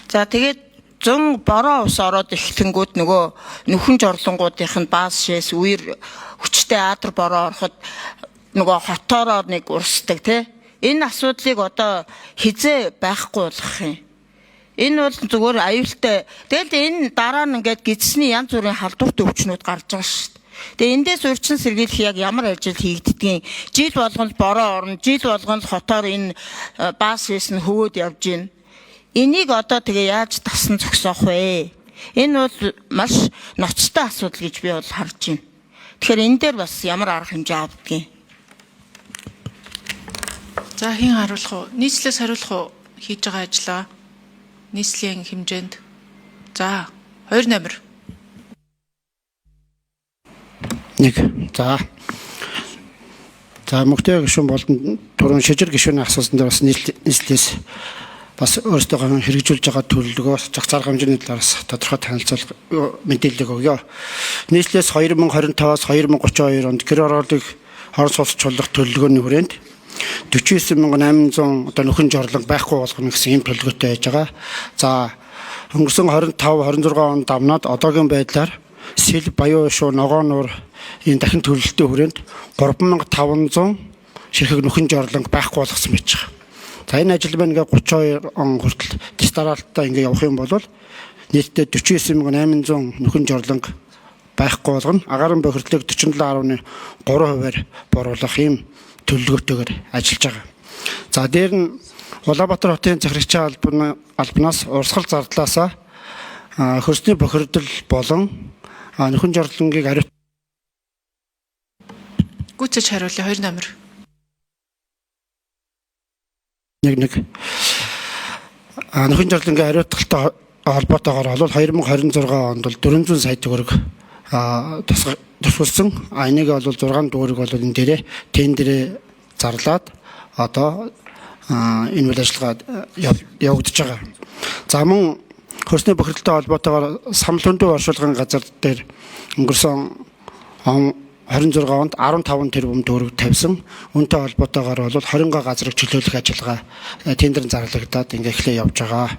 За, тэгээд зун бороо ус ороод эхлэнгүүд нөгөө нөхөн жорлонгуудынх нь баас шээс үер хүчтэй адар бороо ороход нөгөө хотоороо нэг урсдаг, тий. Энэ асуудлыг одоо хизээ байхгүй болгох юм? Энэ бол зүгээр аюултай. Тэгэл энэ дараа нь ингээд гидсний янз бүрийн халдварт өвчнүүд гарч байгаа шүү дээ. Тэгээ эндээс урьдчилан сэргийлэх яг ямар ажил хийгддгийг, жил болгоно бороо орно, жил болгоно хотоор энэ баас шээс нь хөвөөд явж гин. Энийг одоо тэгээ яаж тасан зогсоох вэ? Энэ бол маш ноцтой асуудал гэж би бол харж байна. Тэгэхээр энэ дээр бас ямар арга хэмжээ авдгийг? За, хэн хариулах уу? Нийслэлээс хариулах уу? Хийж байгаа ажлаа. Нийслэлийн хэмжээнд. За, 2 номер. Нэг. За. За, мөхтэй гишүүн болон түрүүн шижир гишүүний асуусан дээр бас нийслэлээс бас өөрсдөө хэрэгжүүлж байгаа төлөвлөгөө зохицоор арга хэмжээний талаар бас тодорхой танилцуулга, мэдээлэл өгье. Нийслэлээс 2025-аас 2032 онд гэр хорооллыг орон сууцчлах төлөвлөгөөний хүрээнд 49,800 одоо нөхөн жорлон байхгүй болгоно гэсэн ийм төлөвлөгөөтэй байж байгаа. За, өнгөрсөн 25 26 онд давнаад одоогийн байдлаар Сэл, Баян Уушуу, Ногоонуур энэ дахин төлөлтийн хүрээнд 3500 ширхэг нөхөн жорлонг байхгүй болгосон байж байгаа. За, энэ ажил маань ингээ 32 он хүртэл тест дараалтаа ингээ явах юм бол нийтдээ 49,800 нөхөн жорлонг байхгүй болгоно. Агаарын бохирдлыг 47.3 хувиар бууруулах ийм төлөвлөгөөтэйгээр ажиллаж байгаа. За, дээр нь Улаанбаатар хотын захирагчийн албанаас урсгал зардлаасаа хөрсний бохирдол болон нөхөн жорлонгийг ариут Гүйцэж хариулъя, 2 номер. Нэг нэг нөхөн жорлонгийн ариутгалтай холбоотойгоор бол 2026 онд бол 400 сая төгрөг тусгалсан. А энийг бол 6 төгрөг бол энэ дээрээ тендерээ зарлаад одоо энэ үйл ажиллагаа явагдаж байгаа. За, мөн хөрсний бохирдолтой холбоотойгоор самал хөндөө оршуулгын газар дээр өнгөрсөн он 26 онд 15 тэрбум төгрөг тавьсан. Үүнтэй холбоотойгоор бол 20 газрыг чөлөөлөх ажиллагаа тендер зарлагдаад ингээ эхлээ явж байгаа.